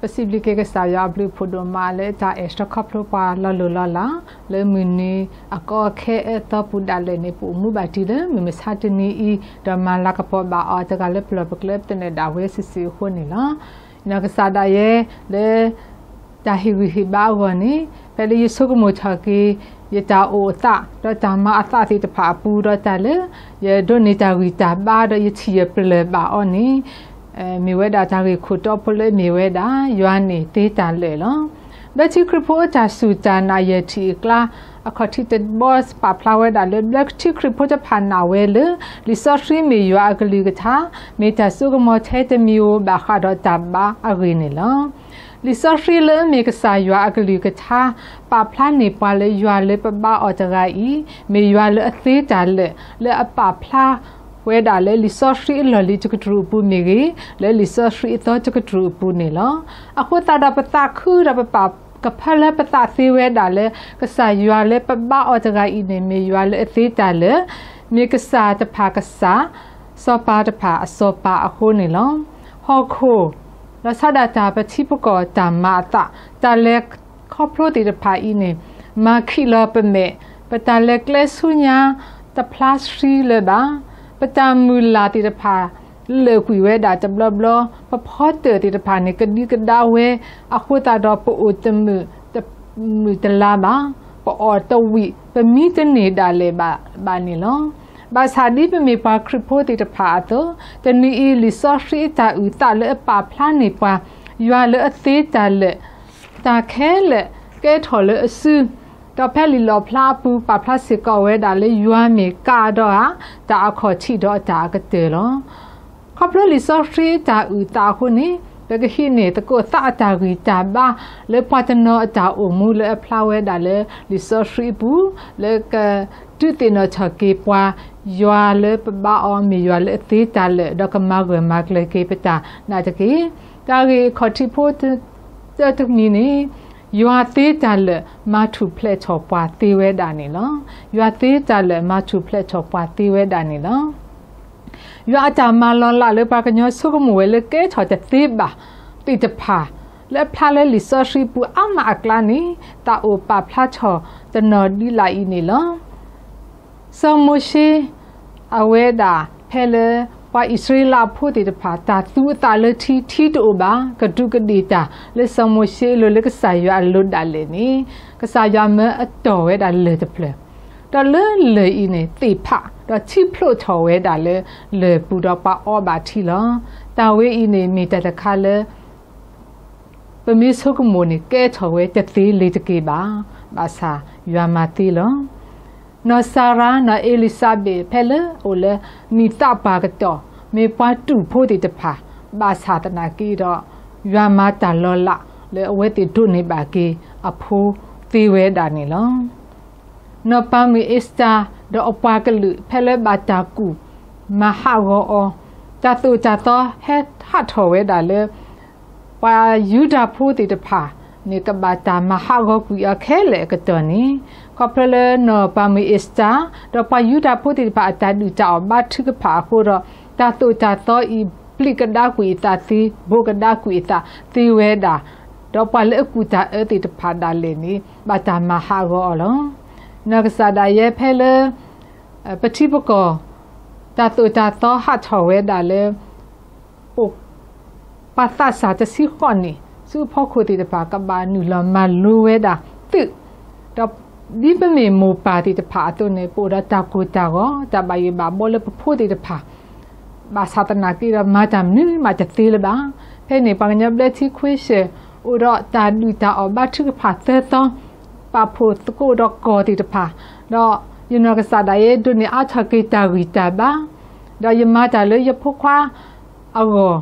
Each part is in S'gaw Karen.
ပစံးဘျုးက့ၤကစၢ်ယွၤအဘျုးအဖှိၣ်ဒိၣ်မးလၢတၢ်အဲၣ်ထီၣ်ခီဖျိပှၤလီၤလိၢ်လီၤလး လၢမုၢ်နံၤအကီအခဲအသီပူၤဒၣ်လဲာ်န့ၣ် ပအိၣ်မူဘၣ်တံၢ်လၢမုၢ်မဆါတနံၤအံၤ ဒီးမၤလၤကပီၤဘၣ်အီၤတဂၤလၢပလီၢ်ပကျဲပသနၢၣ်ဒၣ်ဝဲစုာ်စုာ်အဃိန့ၣ်လီၤ. နီၢ်ကစၢ်ဒၣ်ယဲလၢ တၢ်ဟ့ၣ်ဂံၢ်ဟ့ၣ်ဘါအဂီၢ်န့ၣ် ဖဲလၢယဆိကမိၣ်ထီၣ်က့ၤ ယတၢ်အိၣ်အသး ဒီးတၢ်မၤအသးသ့ၣ်တဖၣ်အပူၤ ဒီးတၢ်လၢ ယဒိးန့ၢ်တၢ်ဂံၢ်တၢ်ဘါ ဒီးယထံၣ်ယပျၢၢ်ဘၣ်အီၤန့ၣ် မ့ၢ်ဝဲဒၣ်တၢ်ဂ့ၢ်ခိၣ်တီဖိလၢအမ့ၢ်ဝဲဒၣ် ယွၤန့ၣ်သ့တၢ်လၢာ်လီၤ. ဘျၢထံခရံာ်ဖိအတၢ်စူၢ်တၢ်နာ်ယဲၢ်ထံၣ်အကျါ အခီၣ်ထံးတဘီပာ်ဖျါဝဲဒၣ်လၢ ဘျၢထံခရံာ်ဖိတဖၣ်နာ်ဝဲလၢ လံာ်စီဆှံမ့ၢ်ယွၤအကလုၢ်ကထါ မ့ၢ်တၢ်စိကမီၤထဲတမံၤဧိၤဘၣ်ဃးဒီးတၢ်ဘါအဂ့ၢ်န့ၣ်လီၤ. လံာ်စီဆှံလၢအမ့ၢ်ကစၢ်ယွၤအကလုၢ်ကထါ ပာ်ဖျါန့ၢ်ပှၤလၢယွၤလၢပဘါအီၤတဂၤအံၤ မ့ၢ်ယွၤလၢအသ့တၢ်လၢာ် လၢအပာ်ဖျါဝဲဒၣ်လၢလံာ်စီဆှံအလီၢ်လံၤတကတြူၢ်အပူၤမ့ၢ်ဂ့ၤ, လၢလံာ်စီဆှံအသီတကတြူၢ်အပူၤန့ၣ်လီၤ. အဃိသတးဒီးပသးခုဒီးပပာ်ကဖၢလၢပသးသ့ဝဲဒၣ်လၢ ကစၢ်ယွၤလၢပဘါအီၤတဂၤအံၤန့ၣ် မ့ၢ်ယွၤလၢအသ့တၢ်လၢာ်, မ့ၢ်ကစၢ်တဖၣ်ကစၢ်, စီၤပၤတဖၣ်အစီၤပၤအဃိန့ၣ်လီၤ. ဟီၣ်ခိၣ် လီၤဆီဒၣ်တၢ်ပထံပကီၢ်တၢ်မၤအသး, တၢ်လဲၤခီဖျိသ့ၣ်တဖၣ်အံၤန့ၣ် မၤခံးလီၤပမဲာ်, ပတၢ်လဲၤကျဲဆူညါ တဖျါဆှံလၢၤဘၣ်. ပတၢ်မုၢ်လၢ်သ့ၣ်တဖၣ် လၢာ်ကွံာ်ဝဲဒၣ်တဘျီဘျီ, ပဖီတၢၣ်သ့ၣ်တဖၣ်န့ၣ် ကဒံကဒါဝဲ, အဃိသတးဒီးပအိၣ်တမုာ်တမုာ်တလၤဘၣ်, ပအီၣ်တဝံၣ်, ပမံတန့ၢ်ဒၣ်လဲာ်ဘၣ်ဘၣ်န့ၣ်လီၤ. ဘၣ်ဆၣ်ဒ်ပမ့ၢ်ပှၤခရံာ်ဖိသ့ၣ်တဖၣ်အသိး, တနံၤအံၤလံာ်စီဆှံအတၢ်အုၣ်သးလၢအပာ်ဖျါန့ၢ်ပှၤ ယွၤလၢအသ့တၢ်လၢာ်, တၢ်ခဲလၢာ်ကဲထီၣ်လၢအစု, ဒီးဖဲလံာ်လီၣ်ဖျါအပူၤ ပာ်ဖျါစ့ၢ်ကီးဝဲဒၣ်လၢယွၤမ့ၢ်ကါဒီးဧါ, တၢ်အခီၣ်ထံးဒီးတၢ်အကတၢၢ်လီၤ. ခီဖျိလံာ်စီဆှံတၢ်အုၣ်သးအဃိန့ၣ်, ပကဟံးန့ၢ်သကိးသးအတၢ်ဂံၢ်တၢ်ဘါ လၢပှၤတနီၤအတၢ်အိၣ်မူလၢအဖျါဝဲဒၣ်လၢလံာ်စီဆှံအပူၤ, လၢကဒုးသ့ၣ်နီၣ်ထီၣ်က့ၤပှၤ ယွၤလၢပဘါအီၤ မ့ၢ်ယွၤလၢအသ့တၢ်လၢာ် ဒီးကမၤဂၢၢ်မၤကျၢၤက့ၤပတၢ်နာ်တက့ၢ်. တၢ်ဂ့ၢ်အခီၣ်ထံးဖိတ တမံၤန့ၣ်, ယွၤသ့တၢ်လၢာ် မၤထူၣ်ဖျဲးထီၣ်ပှၤသ့ဝဲဒၣ်န့ၣ်လီၤ. ယွၤသ့တၢ်လၢာ် မၤထူၣ်ဖျဲးထီၣ်ပှၤသ့ဝဲဒၣ်န့ၣ်လီၤ. ယွၤအတၢ်မၤလီၤလးလၢပှၤကညီဆိကမိၣ်ဝဲလၢကဲထီၣ်တသ့ဘၣ်သ့ၣ်တဖၣ် လၢအဖျါလၢလံာ်စီဆှံပူၤအါမးအကျါန့ၣ်, တၢ်အိၣ်ပာ်ဖျါထီၣ်တနီၤဒ်လာ်အံၤန့ၣ်လီၤ. စီၤမိၤၡ့ အဝဲဒၣ်ဖဲလၢ ပှၤအံၣ်စရ့လးဖိသ့ၣ်တဖၣ် တၢ်သူအသးလၢထံ ထံတအိၣ်ဘၣ်, ကဒူးကဒ့ၣ်တၢ်လၢစီၤမိၤၡ့အလိၤလၢကစၢ်ယွၤအလိၤဒၣ်လဲာ်န့ၣ်, ကစၢ်ယွၤမၢအတီၢ်ဝဲဒၣ်လၢၢ်တဖျၢၣ်, ဒီးလၢလၢၢ်အံၤန့ၣ် သ့ၣ်ဖး ဒီးထံဖျိးထီၣ်ဝဲဒၣ်လၢလၢၢ်ပူၤဒီးပှၤအီဘၣ်ထံလီၤ. တၢ်ဝဲအံၤန့ၣ်မ့ၢ်တၢ်တခါလၢ ပမ့ၢ်ဆိကမိၣ်န့ၣ် ကဲထီၣ်ဝဲတသ့လ့ၤတက့ၢ်ဘၣ်, ဘၣ်ဆၣ်ယွၤမၤသ့လီၤ. နီၢ်စၤရါ နီၢ်အ့လံၤစါဘ့း ဖဲလၢအိၣ်လၢနံၣ်သးပှၢ်ကတီၢ် မ့ၢ်ပှၤတူာ်ဖိသ့ၣ်တဖၣ်, ဘၣ်ဆၣ်သနာ်က့ဒီး ယွၤမၤတၢ်လီၤလးလၢအဝဲသ့ၣ်ဒိးန့ၢ်ဘၣ်က့ၤအဖိသ့ဝဲဒၣ်န့ၣ်လီၤ. နီၢ်ပၤမုၣ်အ့စတၢၤ ဒီးအပှၤကလုာ် ဖဲလၢဘၣ်တၢ်ကူၣ်မၤဟးဂီၤအီၤ, တၢ်သိၣ်တၢ်သီဟဲဟးထီၣ်ဝဲဒၣ်လၢ ပှၤယူဒၤဖိသ့ၣ်တဖၣ်န့ၣ် ကဘၣ်တၢ်မၤဟးဂီၤကွံာ်အီၤခဲလၢာ်အကတီၢ်န့ၣ်, ခီဖျိလၢနီၢ်ပၤမုၣ်အ့စတၢၤ ဒီးပှၤယူဒၤဖိသ့ၣ်တဖၣ်အတၢ်ဒုၣ်တၢ်အီၣ်ဘါထုကဖၣ်အဃိဒီး, တၢ်သိၣ်တၢ်သီအံၤ ပျံးကဒါကွံာ်အသးသ့, ဘိးကဒါကွံာ်အသးသ့ဝဲဒၣ်, ဒီးပှၤလၢအကူၣ်တၢ်အၢသ့ၣ်တဖၣ်ဒၣ်လဲာ်န့ၣ် ဘၣ်တၢ်မၤဟးဂီၤအီၤလီၤ. နီၢ်ကစၢ်ဒၣ်ယဲဖဲလၢ ပထံပကီၢ် တၢ်သိၣ်တၢ်သီဟးထီၣ်ဝဲဒၣ်လၢ အိၣ် ပှၤသးစၢ်တဆံဃိးနံၣ် ဆူအဖီခိၣ်သ့ၣ်တဖၣ် ကဘၣ်နုာ်လီၤမၤလိဝဲဒၣ်သုး, ဒီးဒ်ပမ့ၢ်မိၢ်ပၢ်သ့ၣ်တဖၣ်အသိးန့ၣ် ပအိၣ်ဒီးတၢ်ကိၢ်တၢ်ဂီၤ တၢ်ဘၣ်ယိၣ်ဘၣ်ဘီလၢပဖိသ့ၣ်တဖၣ် ဘၣ်ဆၣ်သနာ်က့ဒီး မၤတၢ်မနုၤမးတသ့လၢၤဘၣ်. ဖဲန့ၣ် ပှၤကညီဘျၢထံခွ့ရှၢၣ် အိၣ်ဒီးတၢ်ဒုၣ်တၢ်အီၣ်ဘါထုကဖၣ်သၢသီ, ပာ်ဖှိၣ်သကိးဒီးကီၢ်သ့ၣ်တဖၣ်, ဒီးယနီၢ်ကစၢ်ဒၣ်ယဲဒိးန့ၢ်အါထီၣ်က့ၤတၢ်ဂံၢ်တၢ်ဘါ, ဒီးယမၤတၢ်လၢယဖိခွါအဂီၢ်,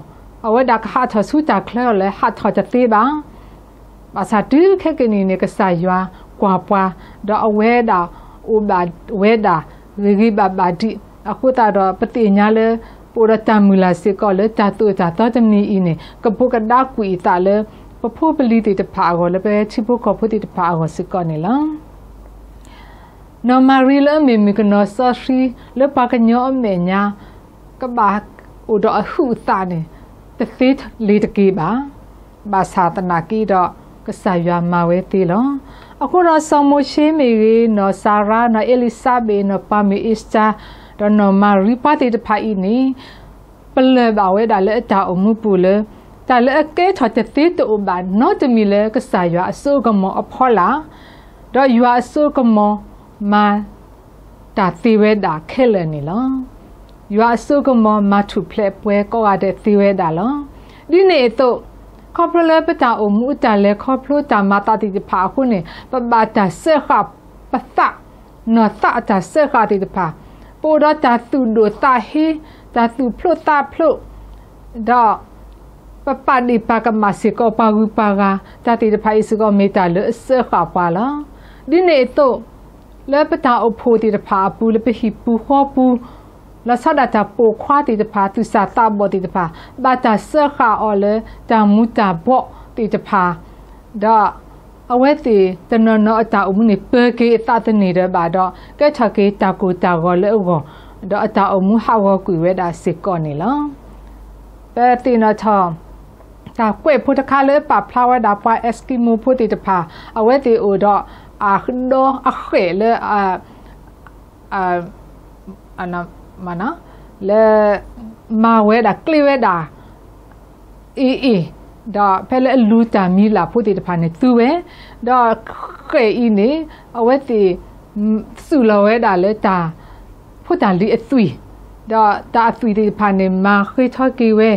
အဝဲဒၣ်ကဟးထီၣ်ဆူတၢ်ချၢအီၤလၢဟးထီၣ်တသ့ဘၣ်. ဘၣ်ဆၣ်တုၤခဲကနံၣ်န့ၣ် ကစၢ်ယွၤကွၢ်ပှၤ, ဒီးအဝဲဒၣ်အိၣ်ဘၣ်ဝဲဒၣ်ဂ့ၤဂ့ၤဘၣ်ဘၣ်ဒံး, အဃိသတးဒီးပသ့ၣ်ညါလၢ ပအိၣ်ဒီးတၢ်မုၢ်လၢ်စ့ၢ်ကီးလၢတၢ်သိၣ်တၢ်သီတမံၤအံၤန့ၣ် ကဘိးကဒါကွံာ်အသးလၢ ပဖိပလံၤသ့ၣ်တဖၣ်အဂီၢ် လၢပထံဖိကီၢ်ဖိသ့ၣ်တဖၣ်အဂီၢ်စ့ၢ်ကီးန့ၣ်လီၤ. နီၢ်မၤရံလၢအမ့ၢ်မုၣ်ကနီၤစီဆှံ လၢပှၤကညီအမဲာ်ညါ ကဘၣ်အိၣ်ဒီးအဟုးအသးန့ၣ် တသ့လ့ၤတက့ၢ်ဘၣ်. ဘၣ်ဆၣ်သနာ်က့ဒီး ကစၢ်ယွၤမၤဝဲသ့လီၤ. အဃိဒီးစီၤမိၤၡ့မ့ၢ်ဂ့ၤ, နီၢ်စၤရါ, နီၢ်အ့လံၤစါဘ့း, နီၢ်ပှၤမုၣ်အ့ၤစတၢၤ, ဒီးနီၢ်မၤရံပှၤသ့ၣ်တဖၣ်အံၤန့ၣ် ပလၢၢ်ဘၣ်ဝဲဒၣ်လၢအတၢ်အိၣ်မူပူၤလၢ တၢ်လၢအကဲထီၣ်တသ့တအိၣ်ဘၣ်နီတမံၤလၢကစၢ်ယွၤအစိအကမီၤအဖီလာ်, ဒီးယွၤအစိအကမီၤမၤ တၢ်သ့ဝဲဒၣ်ခဲလၢာ်န့ၣ်လီၤ. ယွၤအစိအကမီၤမၤထူၣ်ဖျဲးပှၤကိးဂၤဒဲးသ့ဝဲဒၣ်လီၤ. ဒ်န့ၣ်အသိး ခီဖျိလၢပတၢ်အိၣ်မူအတၢ်လဲၤခီဖျိတၢ်မၤသးသ့ၣ်တဖၣ်အဃိန့ၣ် ပဘၣ်တၢ်စၢဃာ်ပသး, နီၢ်သးအတၢ်စၢဃာ်သ့ၣ်တဖၣ်, ပအိၣ်ဒီးတၢ်သူၣ်ဒိၣ်သးဟ့, တၢ်သူၣ်ဖျိးသးဖျိး, ဒီး ပပာ်ဒ့ၣ်ပာ်ကမၣ်စ့ၢ်ကီးပှၤဂုၤပှၤဂၤ, တၢ်သ့ၣ်တဖၣ်အံၤစ့ၢ်ကီးမ့ၢ်တၢ်လၢအစၢဃာ်ပှၤလီၤ. ဒ်န့ၣ်အသိး လၢပတၢ်အိၣ်ဖှိၣ်သ့ၣ်တဖၣ်အပူၤ လၢပဟံၣ်ပူၤဃီပူၤ, လီၤဆီဒၣ်တၢ်ပိာ်ခွါသ့ၣ်တဖၣ် သူၣ်စၢ်သးဘီၣ်သ့ၣ်တဖၣ် ဘၣ်တၢ်စၢဃာ်အီၤလၢတၢ်မူၤတၢ်ဘှီးသ့ၣ်တဖၣ်, ဒီး အဝဲသ့ၣ်တနီၤနီၤအတၢ်အိၣ်မူန့ၣ် ပၢၤက့ၤအသးသန့ၤဒီးဘၣ်ဒီး ကဲထီၣ်က့ၤတၢ်ကိၢ်တၢ်ဂီၤလၢအဂီၢ်, ဒီးအတၢ်အိၣ်မူဟးဂီၤကွံာ်ဝဲဒၣ်စ့ၢ်ကီးန့ၣ်လီၤ. ပသ့ၣ်နီၣ်ထီၣ် တၢ်ကွဲးဖိတခါလၢပာ်ဖျါဝဲဒၣ်ပှၤ Eskimo ဖိသ့ၣ်တဖၣ်, အဝဲသ့ၣ်အိၣ်ဒီးအဒီအဃဲၣ်လၢ လၢ မၤဝဲဒၣ်ကျ့ဝဲဒၣ် အ့ၣ်အ့ၣ်, ဒီးဖဲလၢအလူၤတၢ်မံၤလၢ်ဖိသ့ၣ်တဖၣ်န့ၣ်သူဝဲ, ဒီးဃဲၣ်အံၤန့ၣ် အဝဲသ့ၣ် သူၣ်လီၤဝဲဒၣ်လၢတၢ်ဖိတၢ်လံၤအသွံၣ်, ဒီးတၢ်အသွံၣ်သ့ၣ်တဖၣ်န့ၣ် မၤဃ့ထီက့ၤဝဲ,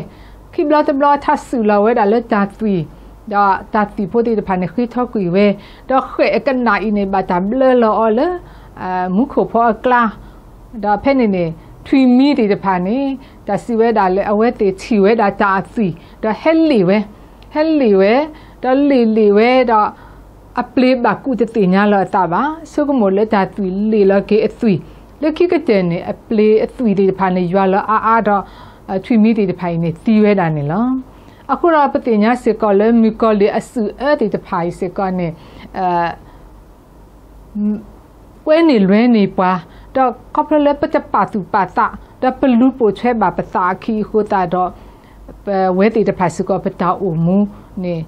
ခံဘျီတဘျီထါသူၣ်လီၤဝဲဒၣ်လၢတၢ်သွံၣ်, ဒီးတၢ်သွံၣ်ဖိသ့ၣ်တဖၣ်န့ၣ် ဃ့ထီကွံာ်ဝဲ, ဒီးဃဲၣ်အကနၣ်အံၤန့ၣ် ဘၣ်တၢ်ဘျၢလီၤအီၤလၢ မူခိၣ်ဖီအကျါ, ဒီးဖဲန့ၣ်န့ၣ် ထွံၣ်မံၤသ့ၣ်တဖၣ်န့ၣ် တၢ်စံးဝဲဒၣ်လၢအဝဲသ့ၣ်ထံၣ်ဝဲဒၣ်တၢ်အသွံၣ် ဒီးဟဲလ့ၣ်ဝဲ, ဟဲလ့ၣ်ဝဲ, ဒီးလ့ၣ်လ့ၣ်ဝဲဒီး အပျ့ၤဘၣ်ကူးတသ့ၣ်ညါလီၤအသးဘၣ်, ဆိကမိၣ်လၢတၢ်သွံၣ်လ့ၣ်လီၤက့ၤအသွံၣ်, လၢခံကတၢၢ်န့ၣ် အပျ့ၤအသွံၣ်သ့ၣ်တဖၣ်န့ၣ် ယွၤလီၤအါအါဒီး ထွံၣ်မံၤသ့ၣ်တဖၣ်အံၤန့ၣ် သံဝဲဒၣ်န့ၣ်လီၤ. အဃိဒီးပသ့ၣ်ညါစ့ၢ်ကီးလၢမုၣ်ကီၤလံၢ်အစုၣ်အၢသ့ၣ်တဖၣ်အံၤစ့ၢ်ကီးန့ၣ် ကွဲန့ၢ်လွဲန့ၢ်ပှၤ, ဒီးခီဖျိလၢပတပာ်သူၣ်ပာ်သး, ဒီးပလူၤပိာ်ထွဲဘၣ်ပသးအခံအဃိသတးဒီး ပဝဲသ့ၣ်တဖၣ်စ့ၢ်ကီးပတၢ်အိၣ်မူန့ၣ်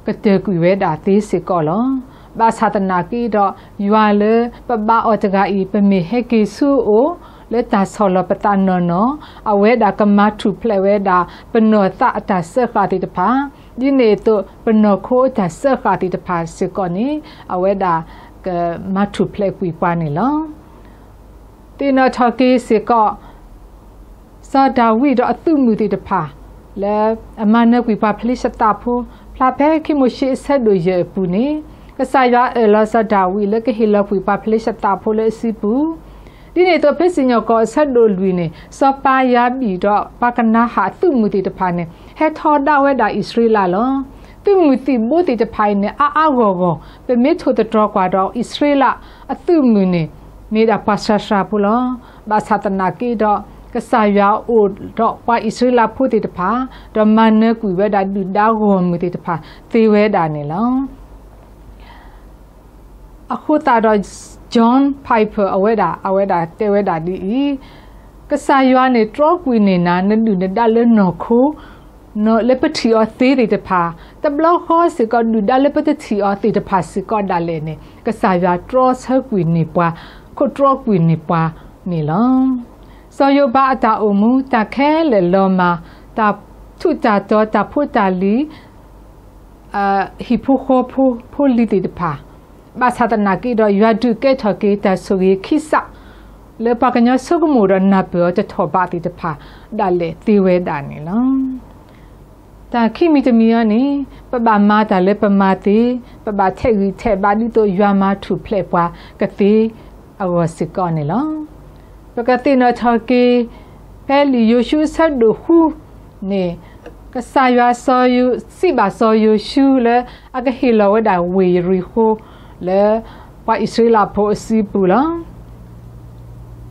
ကတၢၢ်ကွံာ်ဝဲဒၣ်သ့စ့ၢ်ကီးလီၤ. ဘၣ်ဆၣ်သနာ်က့ဒီး ယွၤလၢပဘါအီၤတဂၤအံၤ ပမ့ၢ်ဟဲက့ၤဆူအအိၣ် လၢတၢ်ဆီၣ်လီၤပသးနီၢ်နီၢ်, အဝဲဒၣ်ကမၤထူၣ်ဖျဲးဝဲဒၣ် ပနီၢ်သးအတၢ်စၢဃာ်သ့ၣ်တဖၣ်, ဒ်န့ၣ်အသိး ပနီၢ်ခိအတၢ်စၢဃာ်သ့ၣ်တဖၣ်စ့ၢ်ကီးန့ၣ် အဝဲဒၣ်ကမၤထူၣ်ဖျဲးကွံာ်ပှၤန့ၣ်လီၤ. သ့ၣ်နီၣ်ထီၣ်က့ၤစ့ၢ်ကီး စီၤဒၤဝံးဒီးအသုးမုၢ်သ့ၣ်တဖၣ် လၢအမၤနၢၤကွံာ်ပှၤဖလ့ၡသးဖိ, ဖျါဖဲခံမိၤၡ့အဆၢဒိၣ်ယဲၢ်အပူၤန့ၣ် ကစၢ်ယွၤအၢၣ်လီၤစီၤဒၤဝံးလၢကဟ့ၣ်လီၤကွံာ်ပှၤဖလ့ၡသးဖိလၢအစုပူၤ, ဒ်န့ၣ်အသိး ဖဲစံၣ်ညီၣ်ကွီၢ်အဆၢဒိၣ်လွံၢ်န့ၣ် စီၤပၤယၤဘံၣ်ဒီးပှၤကနၤဧၣ်အသုးမုၢ်သ့ၣ်တဖၣ်န့ၣ် ဟဲထီဒါဝဲဒၣ်အံၣ်စရ့လးလီၤ. သုးမုၢ်သံၣ်ဘိသ့ၣ်တဖၣ်အံၤန့ၣ် အါအါဂီၢ်ဂီၢ် ပမ့ၢ်ထိၣ်သတြီၤကွၢ်ဒီးအံၣ်စရ့လးအသုးမုၢ်န့ၣ် မ့ၢ်ဒၣ်ပှၤစှၤစှၤဖိလီၤ. ဘၣ်ဆၣ်သနာ်က့ဒီး ကစၢ်ယွၤအိၣ်ဒီးပှၤအံၣ်စရ့လးဖိသ့ၣ်တဖၣ် ဒီးမၤနၢၤကွံာ်ဝဲဒၣ်ဒုၣ်ဒါဂီၢ်မုၢ်သ့ၣ်တဖၣ်သ့ဝဲဒၣ်န့ၣ်လီၤ. အဃိသတးဒီး John Piper အဝဲဒၣ် အဝဲဒၣ်တဲဝဲဒၣ်ဒ်အံၤ, ကစၢ်ယွၤန့ၣ်တြီကွံာ်န့ၢ်နၤ နဒုၣ်နဒါလၢနီၢ်ခိ လၢပထံၣ်အီၤသ့သ့ၣ်တဖၣ်, တဘျီဃီစ့ၢ်ကီးဒုၣ်ဒါလၢပတထံၣ်အီၤသ့ၣ်တဖၣ်စ့ၢ်ကီးဒၣ်လဲာ်န့ၣ် ကစၢ်ယွၤတြီဆၢကွံာ်န့ၢ်ပှၤ, ခိးတြီကွံာ်န့ၢ်ပှၤန့ၣ်လီၤ. စီၤယိၤဘးအတၢ်အိၣ်မူ တၢ်ခဲလၢာ်လီၤမၢ်, တၢ်ထူးတၢ်တီၤ, တၢ်ဖိတၢ်လံၤ, ဟံၣ်ဖိဃီဖိ ဖိလံၤသ့ၣ်တဖၣ်, ဘၣ်ဆၣ်သနာ်က့ဒီး ယွၤဒုးကဲထီၣ်က့ၤတၢ်ဆိၣ်ဂ့ၤခံစး လၢပှၤကညီဆိကမိၣ်ဒီးနၢ်ပၢၢ်အီၤတထီၣ်ဘးသ့ၣ်တဖၣ်ဒၣ်လဲာ်သ့ဝဲဒၣ်န့ၣ်လီၤ. တၢ်ခံမံၤတမံၤအံၤန့ၣ် ပဘၣ်မၤတၢ်လၢပမၤသ့, ပဘၣ်ထဲးဂံၢ်ထဲးဘါဒ်သိးယွၤမၤထူၣ်ဖျဲးပှၤကသ့အဂီၢ်စ့ၢ်ကီးန့ၣ်လီၤ. ပကသ့ၣ်နီၣ်ထီၣ်က့ၤ ဖဲလံာ်ယိၤၡူအဆၢဒိၣ်ဃုန့ၣ် ကစၢ်ယွၤစံးဘၣ်စီၤယိၤၡူလၢအကဟ့ၣ်လီၤဝဲဒၣ်ဝ့ၢ်ယရံၣ်ဃိၤလၢ ပှၤအံၣ်စရ့လးဖိအစုပူၤလီၤ.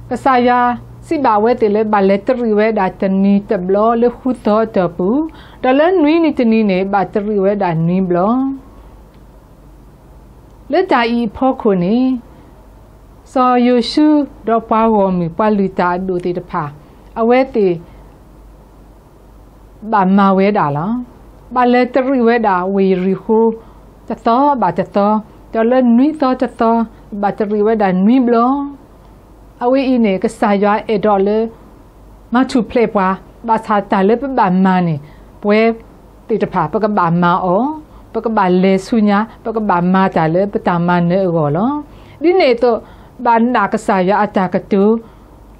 ကစၢ်ယွၤစံးဘၣ်အဝဲသ့ၣ်လၢ ဘၣ်လဲၤတရံးဝဲဒၣ်တနံၤတဘျီလၢဃုသီအတီၢ်ပူၤ, ဒီးလၢနွံနံၤတနံၤန့ၣ် ဘၣ်တရံးဝဲဒၣ်နွံဘျီ. လၢတၢ်အံၤအဖီခိၣ်န့ၣ် စီၤယိၤၡူဒီးပှၤဂီၢ်မုၢ်ပှၤလုၢ်တၢ်အဒိၣ်သ့ၣ်တဖၣ် အဝဲသ့ၣ် ဘၣ်မၤဝဲဒၣ်လီၤ. ဘၣ်လဲၤတရံးဝဲဒၣ်ဝ့ၢ်ယရံၤဃိၤ တသီဘၣ်တသီ, ဒီးလၢနွံသီတသီ ဘၣ်တရံးဝဲဒၣ်နွံဘျီ. အဝဲအံၤန့ၣ် ကစၢ်ယွၤအဲၣ်ဒိးလၢ မၤထူၣ်ဖျဲးပှၤ, ဘၣ်ဆၣ်တၢ်လၢပဘၣ်မၤန့ၣ် ပဝဲသ့ၣ်တဖၣ် ပကဘၣ်မၤအီၤ, ပကဘၣ်လဲၤဆူညါ, ပကဘၣ်မၤတၢ်လၢပတၢ်မၤနၢၤအဂီၢ်လီၤ. ဒ်န့ၣ်အသိး ဘၣ်နာ်ကစၢ်ယွၤအတၢ်ကတိၤ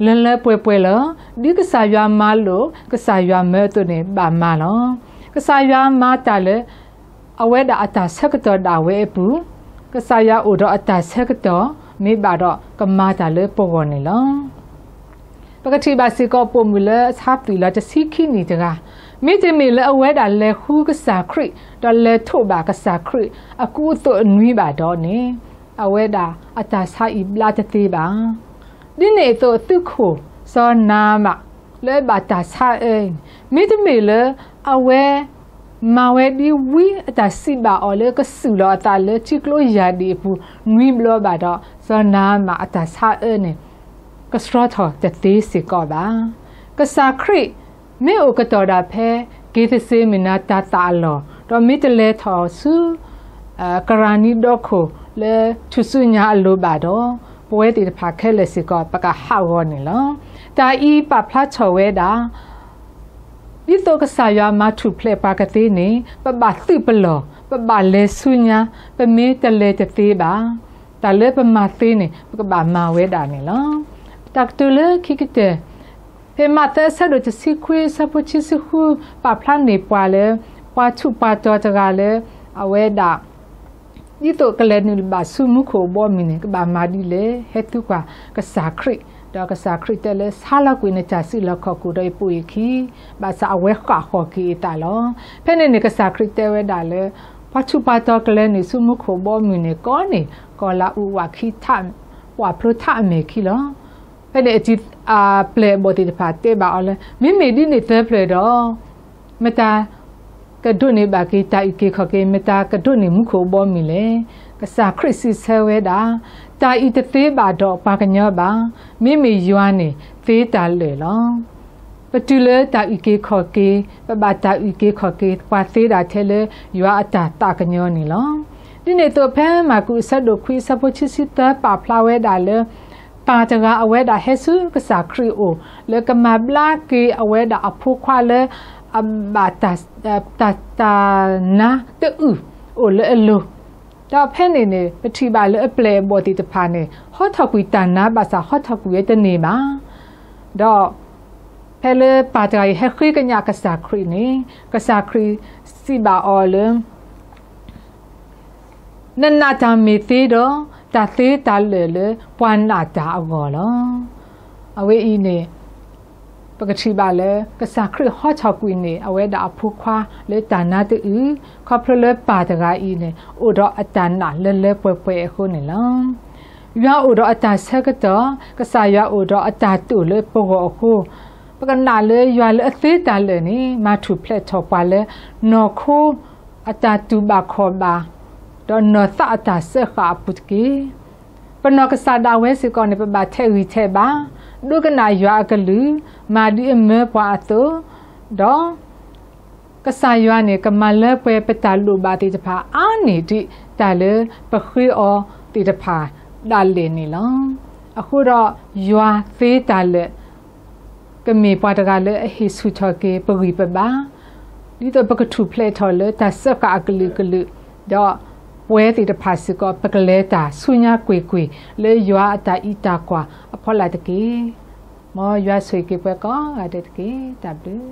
လၢလၢပှဲၤပှဲၤလီၤ. ဒ်ကစၢ်ယွၤမၤလိာ် ကစၢ်ယွၤမၢအသိးန့ၣ် ဘၣ်မၤလီၤ. ကစၢ်ယွၤမၤတၢ်လၢ အဝဲဒၣ်အတၢ်ဆၢကတီၢ်ဒၣ်ဝဲအပူၤ, ကစၢ်ယွၤအိၣ်ဒီးအတၢ်ဆၢကတီၢ် မ့ၢ်ဘၣ်ဒီးကမၤတၢ်လၢပဂီၢ်န့ၣ်လီၤ. ပကထံၣ်ဘၣ်စ့ၢ်ကီးပိာ်မုၣ်လၢအဆါသွံၣ်လီၤတဆံခံနံၣ်တဂၤ, မ့တမ့ၢ်လၢအဝဲဒၣ်လဲၤဃုကစၢ်ခရံာ် ဒီးလဲၤထိးဘၣ်ကစၢ်ခရံာ်အကူအသိးအနွံဘၣ်ဒီးန့ၣ်, အဝဲဒၣ်အတၢ်ဆါအံၤဘျါတသ့ဘၣ်. ဒ်န့ၣ်အသိးသုးခိၣ်စီၤနၤမၣ် လၢအဘၣ်တၢ်ဆါအၢန့ၣ် မ့တမ့ၢ်လၢအဝဲ မၤဝဲဒ်ဝံအတၢ်စံးဘၣ်အီၤလၢကစူၢ်လီၤအသးလၢထံကျိယၢ်ဒံၣ်အပူၤနွံဘျီဘၣ်ဒီး စီၤနၤမၣ်အတၢ်ဆါအၢန့ၣ် ကဆှီထီၣ်တသ့စ့ၢ်ကီးဘၣ်. ကစၢ်ခရံာ်မ့ၢ်အိၣ်ကတီၢ်ဒၣ်ဖဲ က့ၤသစ့မုၢ်နၤတၤသၣ်အလီၢ် ဒီးမ့ၢ်တလဲၤထီၣ်ဆူ ကရၤနံဒီခိၣ်လၢထူၣ်စုညါအလိၤဘၣ်ဒီး ပဝဲသ့ၣ်တဖၣ်ခဲလၢာ်စ့ၢ်ကီး ပကဟးဂီၤန့ၣ်လီၤ. တၢ်အံၤပာ်ဖျါထီၣ်ဝဲဒၣ် ဒ်သိးကစၢ်ယွၤမၤထူၣ်ဖျဲးပှၤကသ့န့ၣ် ပဘၣ်သုးပလီၢ်, ပဘၣ်လဲၤဆူညါ, ပမ့ၢ်တလဲၤတသ့ဘၣ်. တၢ်လၢပမၤသ့န့ၣ် ပကဘၣ်မၤဝဲဒၣ်န့ၣ်လီၤ. တၢ်ကတိၤလၢခံကတၢၢ် ဖဲမးသဲအဆၢဒိၣ်တဆံခွံ အဆၢဖိခံဆံဃု ပာ်ဖျါန့ၢ်ပှၤလၢ ပှၤထူးပှၤတီၤတဂၤလၢ အဝဲဒၣ် ဒ်သိးကလဲၤနုာ်ဘၣ်ဆူမူခိၣ်အဘီအမုၢ်န့ၣ် ကဘၣ်မၤဒ်လဲၣ်, ဟဲသံကွၢ်ကစၢ်ခရံာ်, ဒီးကစၢ်ခရံာ်တဲလၢ ဆါလီၤကွံာ်နတၢ်စုလီၢ်ခီၣ်ခိၣ်ဒီးယပိာ်ယခံ, ဘၣ်ဆၣ်အဝဲဃၣ်ဃီၤက့ၤအသးလီၤ. ဖဲန့ၣ်န့ၣ် ကစၢ်ခရံာ်တဲဝဲဒၣ်လၢ ပှၤထူးပှၤတီၤကလဲၤနုာ်ဆူမူခိၣ်အဘီအမုၢ်န့ၣ် ကိးန့ၢ်ကီၤလၤအူးဝးခံ ဝးဖျိထးအမဲာ်ခံလီၤ. ဖဲန့ၣ် အပျဲၢ်အဘီၣ်သ့ၣ်တဖၣ်တဲဘၣ်အီၤလၢ မ့မ့ၢ်ဒ်န့ၣ်သၢဖျၢၣ်ဒီး မတၤကဒိးန့ၢ်ဘၣ်က့ၤတၢ်အုၣ်က့ၤခီၣ်က့ၤ, မတၤကဒိးန့ၢ်မူခိၣ်အဘီအမုၢ်လဲၣ်. ကစၢ်ခရံာ်စံးဆၢဝဲဒၣ်, တၢ်အံၤတသ့ဘၣ်ဒီးပှၤကညီဘၣ်, မ့မ့ၢ်ယွၤန့ၣ်သ့တၢ်လၢာ်လီၤ. ပတုၤလၢတၢ်အုၣ်က့ၤခီၣ်က့ၤ, ပဘၣ်တၢ်အုၣ်က့ၤခီၣ်က့ၤပှၤသ့ဒၣ်ထဲလၢယွၤအတၢ်သးကညီၤန့ၣ်လီၤ. ဒ်န့ၣ်အသိးဖဲမၢ်ကူးအဆၢဒိၣ်ခွံအဆၢဖိခံဆံသၢ ပာ်ဖျါဝဲဒၣ်လၢ ပၢ်တဂၤအဝဲဒၣ်ဟဲဆူကစၢ်ခရံာ်အအိၣ် လၢကမၤဘျါက့ၤအဝဲဒၣ်အဖိခွါလၢ အဘၣ်တၢ် တၢ် တၢ်နါတအုၣ်အိၣ်လၢအလိၤ, ဒီးဖဲန့ၣ်န့ၣ် ပထံၣ်ဘၣ်လၢအပျဲၢ်အဘီၣ်သ့ၣ်တဖၣ်န့ၣ် ဟီထီၣ်ကွံာ်တၢ်နါဘၣ်ဆၣ်ဟီထီၣ်ကွံာ်ဝဲတန့ၢ်ဘၣ်. ဒီးဖဲလၢပၢ်တဂၤအံၤဟဲဃ့ကညးကစၢ်ခရံာ်န့ၣ် ကစၢ်ခရံာ်စံးဘၣ်အီၤလၢ နနာ်တၢ်မ့ၢ်သ့ဒီး တၢ်သ့တၢ်လၢာ်လၢပှၤနာ်တၢ်အဂီၢ်လီၤ. အဝဲအံၤန့ၣ် ပကထံၣ်ဘၣ်လၢ ကစၢ်ခရံာ်ဟီထီၣ်ကွံာ်န့ၢ် အဝဲဒၣ်အဖိခွါလၢတၢ်နါတအုၣ် ခီဖျိလၢပၢ်တဂၤအံၤန့ၣ် အိၣ်ဒီးအတၢ်နာ်လၢလၢပှဲၤပှဲၤအဃိန့ၣ်လီၤ. ယွၤအိၣ်ဒီးအတၢ်ဆၢကတီၢ်, ကစၢ်ယွၤအိၣ်ဒီးအတၢ်တိာ်လၢပဂီၢ်အဃိ, ပကနၣ်လၢယွၤလၢအသ့တၢ်လၢာ်န့ၣ် မၤထူၣ်ဖျဲးထီၣ်ပှၤလၢ နီၢ်ခိ အတၢ်တူၢ်ဘၣ်ခီၣ်ဘၣ်, ဒီးနီၢ်သးအတၢ်စၢဃာ်အပူၤတက့ၢ်. ပနီၢ်ကစၢ်ဒၣ်ဝဲစ့ၢ်ကီးန့ၣ် ပဘၣ်ထဲးဂံၢ်ထဲးဘါ, ဒိကနၣ်ယွၤအကလုၢ်, မၤဒ်အမၢပှၤအသိး, ဒီး ကစၢ်ယွၤန့ၣ် ကမၤလၢပှဲၤပတၢ်လိၣ်ဘၣ်သ့ၣ်တဖၣ် အါန့ၢ်ဒံးတၢ်လၢပဃ့အီၤသ့ၣ်တဖၣ်ဒၣ်လဲာ်န့ၣ်လီၤ. အဃိဒီး ယွၤသ့တၢ်လၢာ် ကမ့ၢ်ပှၤတဂၤလၢအဟ့ၣ်ဆူၣ်ထီၣ်က့ၤပဂံၢ်ပဘါ, ဒ်သိးပကထူၣ်ဖျဲးထီၣ်လၢတၢ်စၢဃာ်အကလုာ်ကလုာ်, ဒီးပဝဲသ့ၣ်တဖၣ်စ့ၢ်ကီး ပကလဲၤတၢ်ဆူညါကွ့ၢ်ကွ့ၢ် လၢယွၤအတၢ်အံးတၢ်ကွၢ်အဖီလာ်တက့ၢ်. မ်ယွၤဆိၣ်ဂ့ၤက့ၤပှၤကိးဂၤဒဲးတက့ၢ်. တၢ်ဘျုး